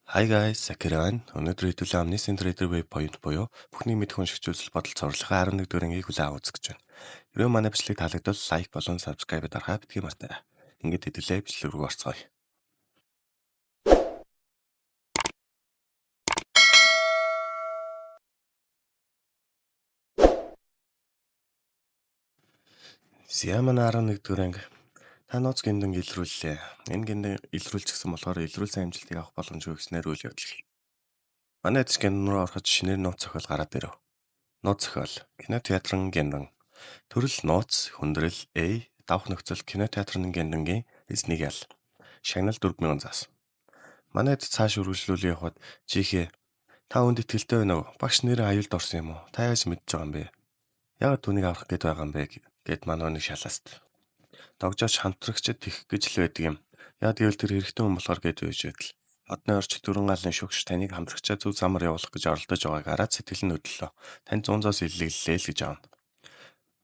Hi guys, Sakura байна. Өнөөдөр хэдүүлээ Omniscient Reader Waypoint буюу бүхний мэдэх уншигч үзэл бодол цувралынхаа 11 дугаар ангийг хүлээн авах үзэх гэж байна. Хэрвээ манай бичлэг таалагдвал лайк болон subscribe дарахаа битгий мартаарай. Ингээд хэдүүлээ бичлэг рүү орцгоё. Зя манай 11 дугаар анги. Та нууц гиндан илрүүллээ. Энэ гиндан илрүүлчихсэн болохоор илрүүлсэн амжилтыг авах боломжгүй гэснээр үйл явдал. Манай эдс гиндан руу ороход шинээр нууц зохиол гараад ирэв. Нууц зохиол. Кино театрын гиндан. Төрөл нууц, хүндрэл, A, давх нөхцөл кино театрын гиндангийн эзнийг ял. Шагнал 4000 заас. Манай эд цааш үргэлжлүүлээ явахад жихээ та хүнд итгэлтэй байна уу? Багш нэрээ аюулд орсон юм уу? Та яаж мэдж байгаа юм бэ? Яагаад түүнийг аврах гээд байгаа юм бэ? Гэд манай хүнийг шалааст. Догжооч хамтрагчид тех гэж л байдаг юм. Яа гэвэл тэр хэрэгтэй хүн болохоор гээд байж байтал. Одны орч дөрвөн галын шүгш таныг хамтрагчаа зөв замаар явуулах гэж оролдож байгааг хараад сэтгэл нь хөдлөлөө. Танд 100 зоос иллэглэлээ л гэж аавна.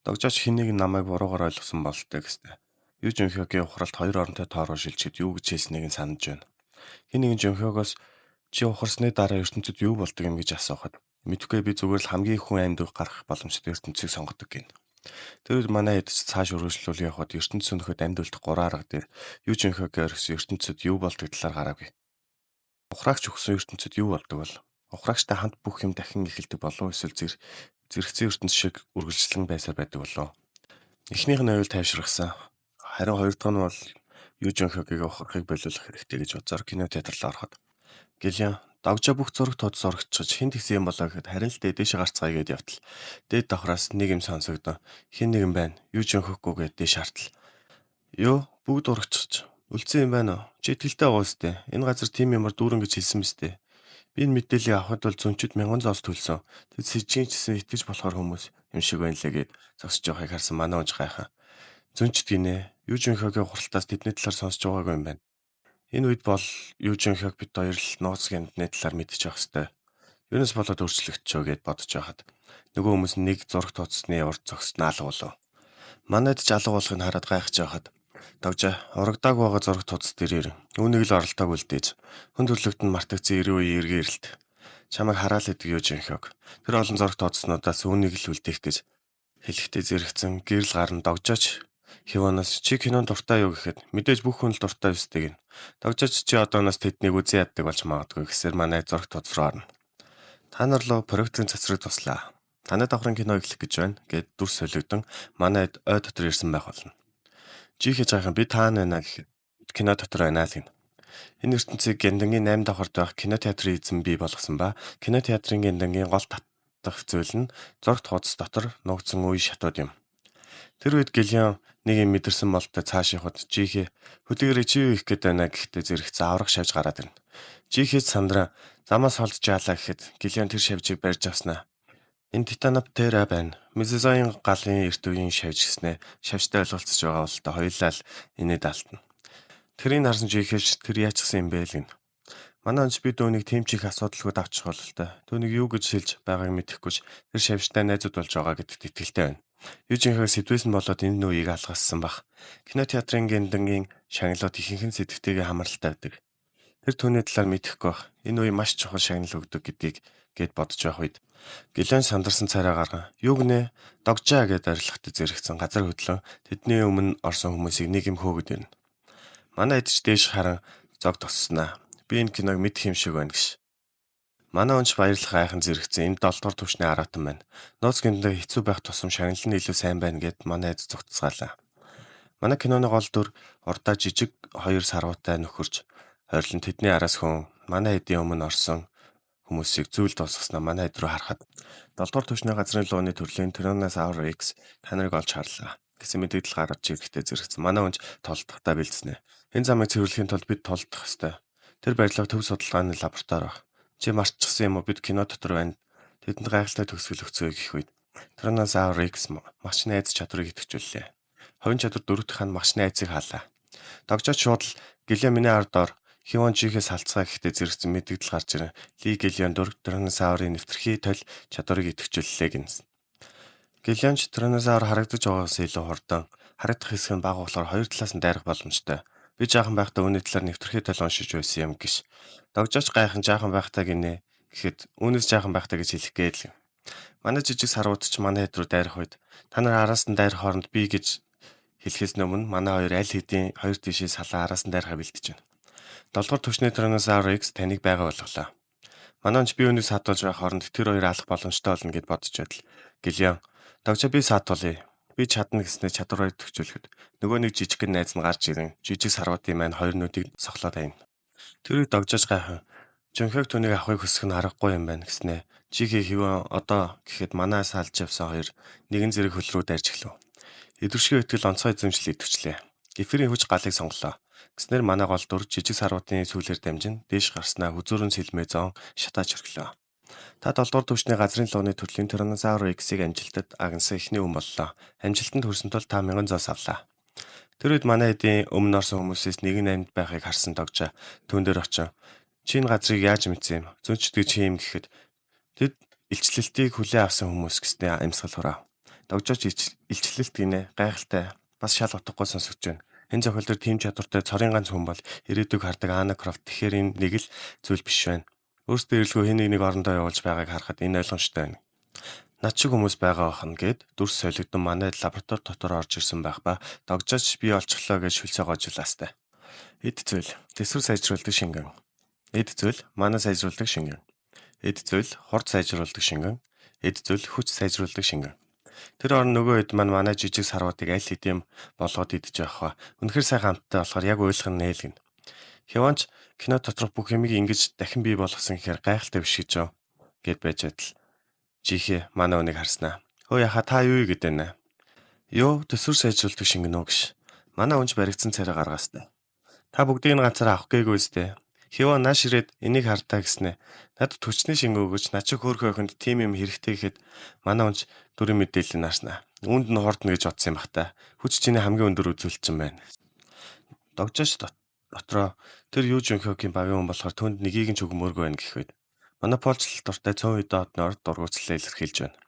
Догжооч хэн нэг нь намайг буруугаар ойлгосон бололтой гэстэй. Ю Жунхёгийн ухралт хоёр оронтой тоороо шилжихэд юу гэж хэлснийг нь санаж байна. Хэн нэгэн Жунхёгоос чи ухарсны дараа ертөнцид юу болдог юм гэж асуухад мэдэхгүй би зүгээр л хамгийн хүн амьд гарах боломжтой ертөнцийг сонгодог гэнэ. Тэр үед манай хэд ч цааш үргэлжлүүл явхад ертөнц сөнөхөд амьд үлдэх гурван арга дээр Ю Жунхёгийн орхисон ертөнцид юу болдог талаар гараагүй. Ухраагч өгсөн ертөнцид юу болдог бол? Ухраагчтай хамт бүх юм дахин эхэлдэг болов эсвэл зэрэгцэн ертөнц шиг үргэлжлэн байсаар байдаг болов? Эхнийх нь аюул тайвширхсан. Харин хоёр дахь нь бол Ю Жунхёгийг ухрахыг болиулах хэрэгтэй гэж бодсоор кино театрлаа ороход. Гэлэн догжоо бүх зураг тод зурагчж хэн тэгсэн юм болоо гэхэд харин л дээшээ гарцгаая гэд явтал. Дээд давхраас нэг юм сонсогдсон. Хэн нэгэн байна. Ю Жунхёггүй гэд дээш хартал. Юу бүгд урагчж үлдсэн юм байна уу? Чи итгэлтэй байгаа үстэй. Энэ газар тийм юмар дүүрэн гэж хэлсэн мэт. Би энэ мэдээллийг авахд бол зөнчөд 1000 зоос төлсөн. Тэд сэжигч гэсэн итгэж болохоор хүмүүс юм шиг байна лээ гэд зогсож байгааг харсан манай унж гайхан. Зөнчд гинэ. Ю Жунхёгийн хуралтаас тэдний талаар сонсож байгаагүй юм байна. Энэ үед бол Ю Жунхёг бид хоёр л нууц гэмтний талаар мэдчих явах ёстой. Юунаас болоод өөрчлөгдчихөө гэд бодож байхад нөгөө хүмүүс нэг зураг тооцсны урд зогсноо алга болов. Манайд ч алга болохыг хараад гайхаж байхад догжоо урагдааг байгаа зураг тооц дээрээр үүнийг л оролтоог үлдээж хүн төрлөخت нь мартагдсан 90 үеийн эргээ эрэлт. Чамайг хараал идэг Ю Жунхёг. Тэр олон зураг тооцснуудаас үүнийг л үлдээх гэж хэлэхдээ зэрэгцэн гэрэл гарan догжооч Хивоноос чи кинонд дуртай юу гэхэд мэдээж бүх хүн л дуртай өсдөг гин. Догжооч чи одооноос тэднийг үзэн яддаг болж магадгүй гэсээр манай зураг тооц руу орно. Та нар луу проекторын цацраг туслаа. Танай давхрын кино эхлэх гэж байна гэд дүр солигдон манай ой дотор ирсэн байх болно. Жихэж жаахан би таана байна гэхэд кино дотор байна л гин. Энэ ертөнцийг Гяндангийн 8 давхарт байх кино театрын эзэн бий болгосон ба кино театрын Гяндангийн гол татах зүйл нь зурагт хуудас дотор нуугдсан үе шатууд юм. Тэр үед Гэлэн нэг юм мэдэрсэн болтой цааш явхад Жихэ хөдөлгөөрэй чи юу их гээд байна гэхдээ зэрэгцэн аврах шавж гараад ирнэ. Жихэ сандраа замаас холдож яалаа гэхэд Гэлэн тэр шавжийг барьж авснаа. Энэ Титаноптера байна. Мезозоийн галын эрт үеийн шавж гэснээ шавжтай ойлголцож байгаа болтой хоёулаа л инээд алтна. Тэрийг харсан Жихэш тэр яачихсан юм бэ л гэнэ. Манай онч би дөөнийг тийм ч их асуудалгүй давчих бололтой. Түүнийг юу гэж хэлж байгааг мэдэхгүй ч тэр шавжтай найзууд болж байгаа гэдэгт итгэлтэй байна. Ю Жинхёг сэдвээс нь болоод энэ үеийг алгассан бах. Кино театрын гэндангийн шагналууд ихэнх нь сэдвтэйгээ хамааралтай байдаг. Тэр түүний талаар мэдэхгүй бах. Энэ үе маш чухал шагнал өгдөг гэдгийг гээд бодож байх үед Гэлэн сандарсан царай гарган юу гинэ догжаа гэд орилохтой зэрэгцэн газар хөдлөн тэдний өмнө орсон хүмүүсийг нэг юм хөөгд ирнэ. Манай эдч дээш харан зог тоссонаа. Би энэ киног мэдэх юм шиг байна гэж. Манай онч баярлах айхан зэрэгцэн энэ 7 дугаар түвшний араатан байна. Нууц гэмтээ хэцүү байх тусам шагнал нь илүү сайн байна гэд манай эд зүгтцгаалаа. Манай киноны гол дүр урдаа жижиг хоёр сарвуутай нөхөрч ойрлон тэдний араас хүн манай эдийн өмнө орсон хүмүүсийг зүйл дуусгаснаа манай эд рүү харахад 7 дугаар түвшний газрын лууны төрлийн Tyrannosaurus Rex та нарыг олж харлаа гэсэн мэдээлэл гаргаж ирэхдээ зэрэгцэн манай онч толдохдоо бэлдснэ. Энэ замыг цэвэрлэхийн тулд бид толдох ёстой. Тэр барилга төв судалгааны лаборатори баг. Чи мартчихсан юм уу? Бид кино дотор байна. Тэдэнд гайхалтай төгсгөл өгцөөе гэх үед Tyrannosaurus Rex магчны айц чадварыг идэвхжүүллээ. Хувийн чадвар дөрөв дэх нь магчны айцыг хаалаа. Догжооч шууд л Гэлэн миний ард ор Хивон жихээс халцгаа гэхдээ зэрэгцэн мэдэгдэл гарч ирэн Ли Гэлэн дөрөв Tyrannosaurus-ын нэвтрхий толь чадварыг идэвхжүүллээ гинсэн. Гэлэнч Tyrannosaurus харагдаж байгаагаас илүү хурдан харагдах хэсэг нь бага болохоор хоёр талаас нь дайрах боломжтой. Би жаахан байхдаа үүний талаар нэвтрэхээ тал уншиж байсан юм гиш. Догжооч гайхан жаахан байхдаа гинэ гэхэд үүнээс жаахан байхдаа гэж хэлэх гээд л. Манай жижиг сарууд ч манай хэд рүү дайрах үед та нар араас нь дайрах хооронд би гэж хэлэхээс өмнө манай хоёр аль хэдийн хоёр тишээ салаа араас нь дайрахаа бэлтэж байна. 7 дугаар түвшний Tyrannosaurus Rex таныг байгаа болголоо. Манай онч би үүнийг саатуулж байх хооронд тэр хоёр алах боломжтой болно гэд бодож байдал. Гэльян догжоо би саатуулъя. Би чадна гэснээр чадвар хоёр төгчүүлэхэд нөгөө нэг жижигхэн найз нь гарч ирэн жижиг сарватын маань хоёр нүдийг сохлоод аяна. Тэр үед догжоож гайхан Жонхёг түүнийг авахыг хүсэх нь аргагүй юм байна гэснээр Жихэ хэвэн одоо гэхэд манай салж явсан хоёр нэгэн зэрэг хөл рүү дайрч эхлэв. Идэвхтэй итгэл онцгой эзэмшил идэвхжлээ. Эфирийн хүч галыг сонголоо. Гэснээр манай гол дүр жижиг сарватын сүүлээр дамжин дээш гарснаа хүзүүрэн сэлмээ зоон шатааж өрхлөө. Та 7 дугаар түвшний газрын лууны төрлийн Tyrannosaurus Rex-ийг амжилтад агнасан эхний хүн боллоо. Амжилтанд хүрсэн тул та 1000 зоос авлаа. Тэр үед манай эдийн өмнө орсон хүмүүсээс нэг нь амьд байхыг харсан догжоо түүн дээр очин чи энэ газрыг яаж мэдсэн юм? Зөнчдөг чи юм гэхэд тэд илчлэлтийг хүлээн авсан хүмүүс гэснээ амьсгал хурав. Догжооч илчлэлт гинэ гайхалтай бас шал утгагүй сонсогдож байна. Энэ зохиол дээр тийм чадвартай цорын ганц хүн бол ирээдүйг хардаг Ана Крофт. Тэгэхээр энэ нэг л зүйл биш байна. Өөрсдөө эрэлгүй хэн нэг орондоо явуулж байгааг харахад энэ ойлгомжтой байна. Над шиг хүмүүс байгаа бахна гэд дүрс солигдсон манай лаборатори дотор орж ирсэн байх ба догжооч би олчихлоо гэж шүлсээ гожлаастай. Эд зүйл төсвөр сайжруулдаг шингэн. Эд зүйл манай сайжруулдаг шингэн. Эд зүйл хурд сайжруулдаг шингэн. Эд зүйл хүч сайжруулдаг шингэн. Тэр орон нөгөө хэд маань манай жижиг сарвуудыг аль хэдийн болгоод идэж явах ба. Үнэхэр сайхан амттай болохоор яг уйлах нь нээлгэнэ. Хяванч кино доторх бүх юмыг ингэж дахин бий болгосон гэхээр гайхалтай биш гэж юу гэд байж адил. Жихэ манай үнийг харснаа. Хөө яха та юу гэдэг нэ? Йоо төсвөр сайжруулдаг шингэн үү гэж. Манай үнч баригдсан царай гаргаастай. Та бүгдийг нь ганцаараа авах гээгүй үстэй. Хяваа нааш ирээд энийг хартаа гэснэ. Надад төчний шингэн өгөөч. Над чи хөөрхөн охинд тийм юм хэрэгтэй гэхэд манай үнч дүрийн мэдээлэл нааснаа. Үүнд нь хурдна гэж бодсон юм бах та. Хүч чиний хамгийн өндөр үзүүлэлт юм байна. Догжооч дотроо тэр юу Жонхёгийн багийн хүн болохоор түүнд нэгийг нь ч өгмөөргүй байна гэх үед. Монополчлал дуртай цөөн хэдэн одны орд дургуутслаа илэрхийлж байна.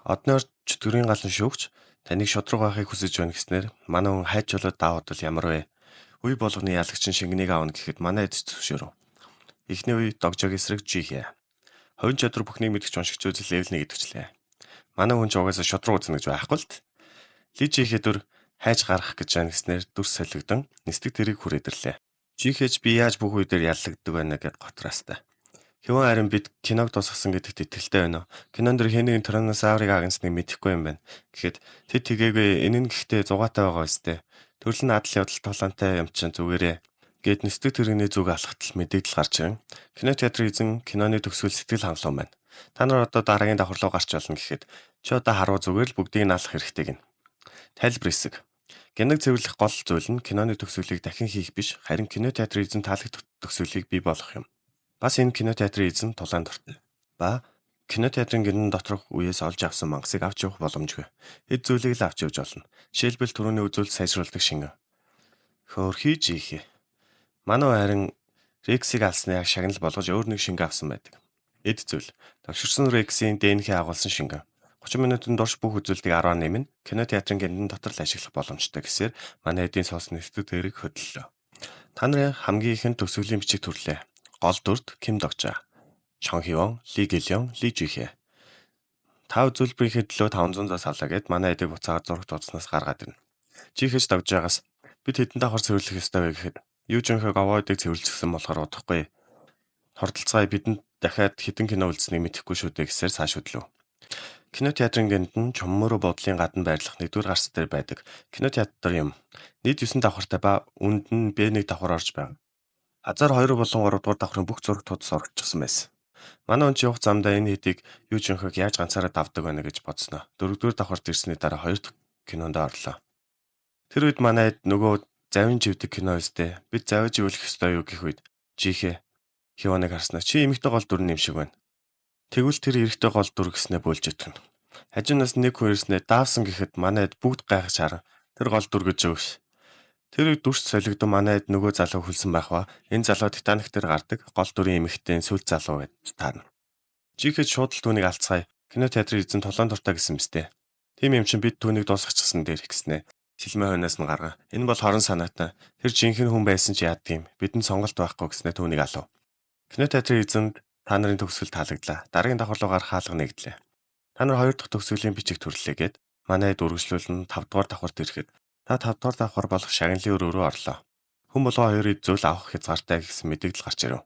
Одны орд чөтгөрийн галан шүүгч таныг шудраг байхыг хүсэж байна гэснээр манай хүн хайж болоод даавууд бол ямар вэ? Үе болгоны ялагч нь шингэнийг авна гэхэд манай эд зөвшөөрөв. Эхний үе догжоог эсрэг жихэ. Хувийн чадвар бүхнийг мэдгч уншигч үзэл левел 1 идэвхжлээ. Манай хүн ч угаасаа шудраг үзнэ гэж байхгүй л т. Ли жихэ дүр хайж гаргах гэж байна гэснээр дүрс солигдон нисдэг тэрийг хүрээд ирлээ. Жихэж би яаж бүх үе дээр яллагддаг байна гэд готраастай. Хэвэн харин бид киног дуусгасан гэдэгт итгэлтэй байна уу? Кинон дэр хэн нэгэн Tyrannosaurus-ыг агнсныг мэдэхгүй юм байна. Гэхэд тэд тэгээгүй энэ нь гэхдээ зугаатай байгаа өстэй. Төрөл нь адал явдал тулаантай юм чинь зүгээрээ гэд нисдэг тэрэгний зүг алхахтал мэдээлэл гарч ирэн. Кино театрын эзэн киноны төгсгөл сэтгэл хангалуун байна. Та нар одоо дараагийн давхар руу гарч болно гэхэд чи одоо харуу зүгээр л бүгдийг нь алах хэрэгтэй гин. Тайлбар хэсэг. Гянаг цэвэрлэх гол зүйл нь киноны төгсгөлийг дахин хийх биш, харин кино театрын эзэн таалагдах төгсгөлийг бий болгох юм. Бас энэ кино театрын эзэн тулаан дуртай. Ба кино театрын гэрэн доторх үеэс олж авсан мангасыг авч явах боломжгүй. Эд зүйлийг л авч явж болно. Жишээлбэл түрүүний үзүүлэлт сайжруулдаг шингэн. Хөөрхий жихэ. Манай харин Рексийг алсны яг шагнал болгож өөр нэг шингэн авсан байдаг. Эд зүйл. Төвшөрсөн Рексийн ДНХ агуулсан шингэн. 30 минутын турш бүх үзүүлэлтийг 10-аар нэмнэ. Кино театрын гэрэн дотор л ашиглах боломжтой гэсээр манай эдийн суусан нисдэг тэрэг хөдлөлөө. Та нарын хамгийн ихэнд төгсгөлийн бичиг төрлөө. Гол дүрд Ким Догжаа, Чон Хивон, Ли Гэлён, Ли Жихэ. Та үзүүлбэрийнхээ төлөө 500 заас авлаа гэд манай эдэг буцаагаад зурагт удснаас гаргаад ирнэ. Жихэж Догжаагаас бид хэдэн давхар цэвэрлэх ёстой вэ гэхэд Ю Жонхёг овоо эдэг цэвэрлчихсэн болохоор удахгүй. Хурдалцгаая бидэнд дахиад хэдэн кино үлдсэнийг мэдэхгүй шүү дээ гэсээр цааш хөдлөв. Кино театрын гэнэт нь Чуммөрө буудлын гадна байрлах нэгдүгээр гарц дээр байдаг кино театр юм. Нийт 9 давхартай ба үнд нь Б1 давхар орж байна. Азар 2 болон 3 дугаар давхрын бүх зураг тудас орогдчихсон байсан. Манай хүн чи явах замдаа энэ хэдийг Ю Жонхёг яаж ганцаараа давдаг байна гэж бодсноо. 4 дугаар давхарт ирсний дараа 2 дахь кинонд орлоо. Тэр үед манай хэд нөгөө завин живдэг кино өстэй. Бид завиж живүүлэх ёстой юу гэх үед Жихэ Хивоныг харснаа чи эмэгтэй гол дүр юм шиг байна. Тэгвэл тэр эрэгтэй гол дүр гэснээ бөөлж итгэнэ. Хажуунаас нэг хүн ирснээ даавсан гэхэд манай хэд бүгд гайхаж харан тэр гол дүр гэж өгш. Тэр үед дүрс солигдсон манай хэд нөгөө залуу хүлсэн байх ба энэ залуу Титаник дээр гардаг гол дүрийн эмэгтэй сүүл залуу гэж таарна. Жихэд шууд л түүнийг алцгаая. Кино театрын эзэн тулаан дуртай гэсэн мэт. Тийм юм чинь бид түүнийг дуусгачихсан дээр гэснэ. Сэлмээ хойноос нь гарган энэ бол хорон санаатай. Тэр жинхэнэ хүн байсан ч яадаг юм. Бидэнд сонголт байхгүй гэснээр түүнийг алав. Кино театрын эзэнд та нарын төгсгөл таалагдлаа. Дараагийн давхар руу гарах хаалга нэгдлээ. Та нар 2 дахь төгсгөлийн бичиг төрлөө гэд манай эд үргэлжлүүлэн 5 дугаар давхарт ирэхэд та 5 дугаар давхар болох шагналын өрөө рүү орлоо. Хүн болгон хоёр эд зүйл авах хязгаартай гэсэн мэдээлэл гарч ирэв.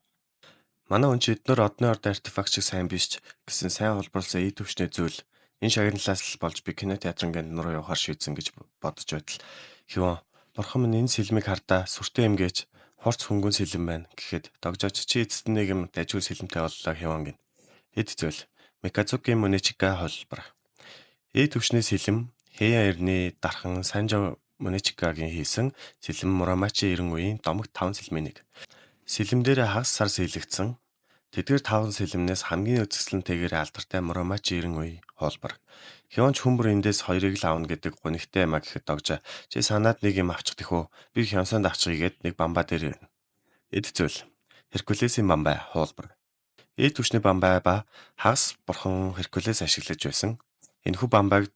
Манай хүн чи эднэр одны орд артефакт шиг сайн биш ч гэсэн сайн холборлсон эд түвшний зүйл энэ шагналаас л болж би кино театрын ганд руу явахар шийдсэн гэж бодож байтал Хивон бурхан минь энэ сэлмийг хардаа сүртэй юм гэж хурц хөнгөн сэлэм байна гэхэд догжооч чи эцэст нэг юм дажгүй сэлэмтэй боллоо Хивон гин. Эд зүйл Микацуки Мунечика холбор. Эд түвшний сэлэм Хэя эртний дархан Санжо Мунечикагийн хийсэн сэлэм Мурамачи 90 үеийн домогт 5 сэлмийн нэг. Сэлэм дээр хагас сар сэлэгдсэн. Тэдгээр 5 сэлэмнээс хамгийн үзэсгэлэнтэйгээр алдартай Мурамачи 90 үе хуулбар. Хёнч хүмүүр эндээс хоёрыг л авна гэдэг гунигтай юм а гэхэд догжоо. Чи санаад нэг юм авчих тэхүү. Би Хёнсонд авчихъя гэд нэг бамбаа дээр ирнэ. Эд зүйл. Херкулесийн бамбай хуулбар. Эд түвшний бамбай ба хагас бурхан Херкулес ашиглаж байсан. Энэхүү бамбайг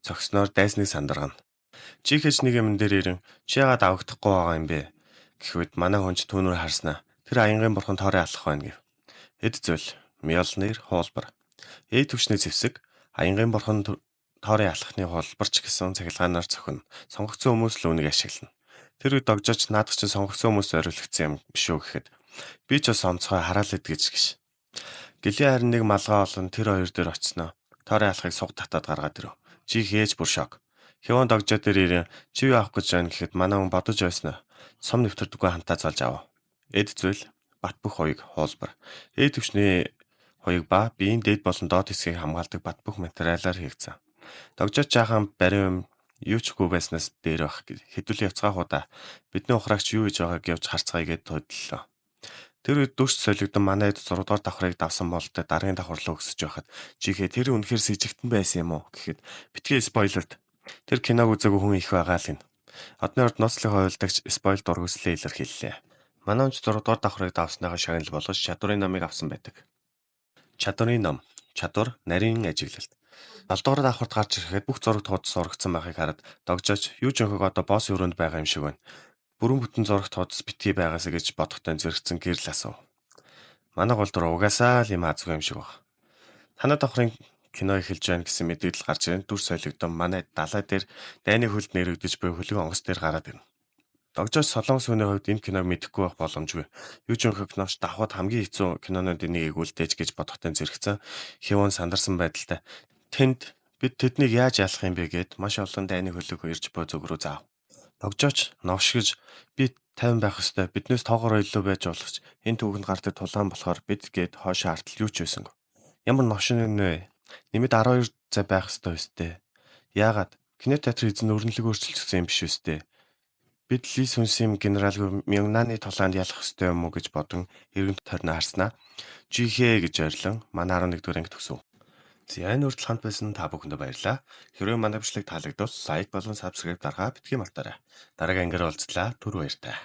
цогсноор дайсныг сандаргана. Чи хэж нэг юм дээр ирэн чи яагаад авагдахгүй байгаа юм бэ? Гэх үед манай хүн ч түүнээр харснаа. Тэр аянгийн бурхан тоорой алах байна гэв. Эд зүйл. Мьёлнир хуулбар. Эд түвшний зэвсэг аянгийн бурхан тоорой алхахны хуулбарч гэсэн цахилгаанаар цохино. Сонгогдсон хүмүүс л үүнийг ашиглана. Тэр үед догжооч наадах чинь сонгогдсон хүмүүс зориулагдсан юм биш үү гэхэд би ч бас онцгой хараал ид гэж гиш. Гэлээ харин нэг малгай олон тэр хоёр дээр очсноо. Тоорой алхахыг суг татаад гаргаад ирэв. Чи хээж бүр шок. Хевон догжоо дээр ирэн чи юу авах гэж байна гэхэд манай хүн бодож байснаа. Сум нэвтэрдэггүй хамтаа золж авав. Эд зүйл бат бөх хоёг хуулбар. Эд түвшний хоёг ба биеийн дээд болон доод хэсгийг хамгаалдаг бат бөх материалаар хийгдсэн. Догжооч жаахан бариун юм юу ч үгүй байснаас дээр байх хэдүүл явцгаах уу да. Бидний ухраагч юу хийж байгааг явж харцгаая гэд хөдлөлөө. Тэр үед дүрс солигдсон манай эд 6 дугаар давхрыг давсан болтой дараагийн давхар руу өсөж байхад чихээ тэр үнэхээр сэжигтэн байсан юм уу гэхэд битгий спойлерт. Тэр киног үзээгүй хүн их байгаа л гин. Одны орд ноцлын хувилдагч спойл дургүйслээ илэрхийллээ. Манай онч 6 дугаар давхрыг давсныхаа шагнал болгож чадварын номыг авсан байдаг. Чадварын ном, чадвар, нарийн ажиглалт. 7 дугаар давхарт гарч ирэхэд бүх зурагт хуудас сурагдсан байхыг хараад догжооч юу ч өнхөг одоо босс өрөөнд байгаа юм шиг байна. Бүрэн бүтэн зурагт хуудас битгий байгаасаа гэж бодохтой зэрэгцэн гэрэл асуув. Манай гол дүр угаасаа л юм азгүй юм шиг баг. Танай давхрын кино эхэлж байна гэсэн мэдээлэл гарч ирэн дүр солигдсон манай далай дээр дайны хөлд нэрэгдэж буй хөлөг онгоц дээр гараад ирнэ. Догжооч Солонгос хүний хувьд энэ киног мэдэхгүй байх боломжгүй. Юу ч өнхөг киноч давхад хамгийн хэцүү кинонуудын нэгийг үлдээж гэж бодохтой зэрэгцэн Хивон сандарсан байдалтай. Тэнд бид тэднийг яаж ялах юм бэ гэд маш олон дайны хөлөг ирж буй зүг рүү заав. Догжооч новшгиж би 50 байх ёстой. Биднээс тоогоор илүү байж болох ч энэ түүхэнд гардаг тулаан болохоор бид гээд хоошоо артал юу ч байсангүй. Ямар новшин вэ? Нэмэд 12 зай байх ёстой өстэй. Яагаад? Кино театр эзэн өрнөлөг өөрчилсөн юм биш өстэй. Бид Ли Сүнсим генералгүй Мюнгнаны тулаанд ялах ёстой юм уу гэж бодон эргэн тойрноо харснаа. Жихээ гэж ойрлон манай 11 дугаар анги төгсөв. За энэ хүртэл хамт байсан та бүхэндээ баярлалаа. Хэрвээ манай бичлэг таалагдвал лайк болон subscribe дарахаа битгий мартаарай. Дараагийн ангиар уулзлаа. Түр баяртай.